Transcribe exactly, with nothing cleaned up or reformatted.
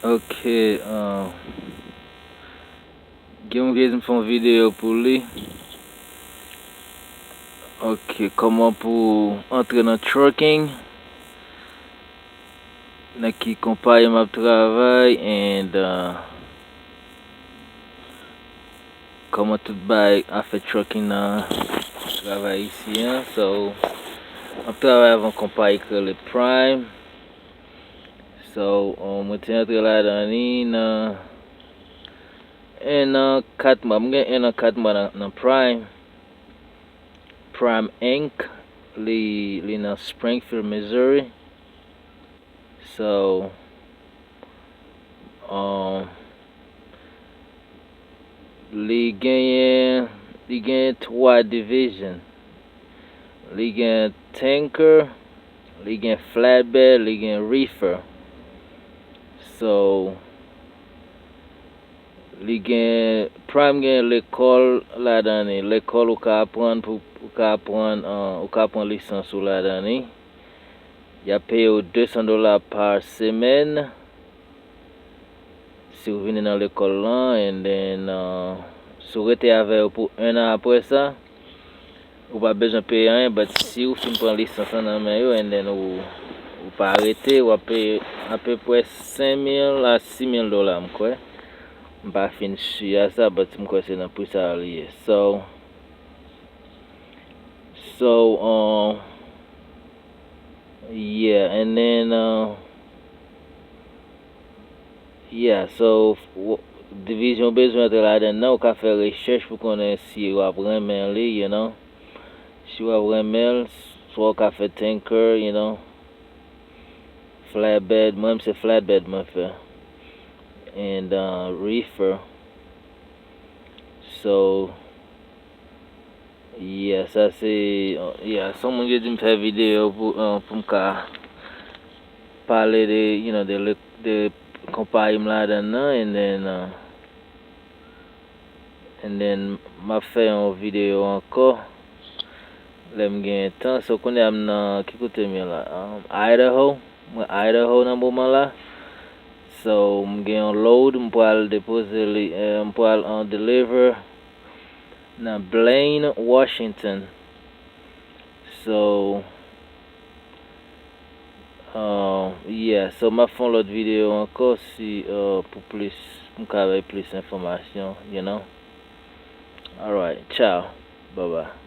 Ok, uh, gen yon grenn m fè yon videyo pou li. Ok, kòman pou antre nan trucking, nan ki konpayi m ap travay, and uh, kòman tout bagay afè trucking nan travay isi an. So, m ap travay avè yon konpayi ki rele Prime. So, um, mwen te antre ladan li nan en an kat mwa. M gen en an kat mwa nan, nan Prime. Prime Inc. Li, li nan Springfield, Missouri. So, um, li genyen, li genyen twa division. Li gen tanker, li gen flatbed, li gen reefer. So, li gen, Prime gen lekòl ladan li. Lekòl ou ka aprann pou, ou ka aprann, uh, ou ka pran lisans ou ladan li. Y ap peye w de san dola pa semèn si w vini nan lekòl lan, and then, uh, si w rete avè yo pou en an apre sa, ou pa bezwen peye anyen, but si w fin pran lisans lan nan men yo, and then ou, ou pa rete, w ap peye apeprè senk mil a sis mil dola, m kwè. M pa fin si a sa, but m kwè se nan pri sa a li ye. So, so, um, yeah, and then, uh, yeah, so, w-, divizyon w bezwen antre ladan nan, ou ka fè rechèch pou konnen si w ap renmen li, you know. Si w ap renmen l, swa w ka fè tanker, you know. Flatbed, mwen menm se flatbed mwen fè. And, uh, reefer. So, yeah, sa se, yeah, se yon moun ki di m fè videyo pou, uh, pou m ka pale de, you know, de, le- de konpayi m ladan nan, and then, uh, and then m ap fè yon videyo ankò lè m gen tan. So, kounye a m nan, ki kote m ye la? Um, Idaho. Mwen Idaho nan moman la. So, m gen yon load, m pral depoze li, eh, m pral, uh, deliver nan Blaine, Washington. So, uh, yeah, so m ap fè yon lòt videyo ankò si, uh, pou plis, pou m ka bay plis enfòmasyon, you know. Alright, ciao. Bye bye.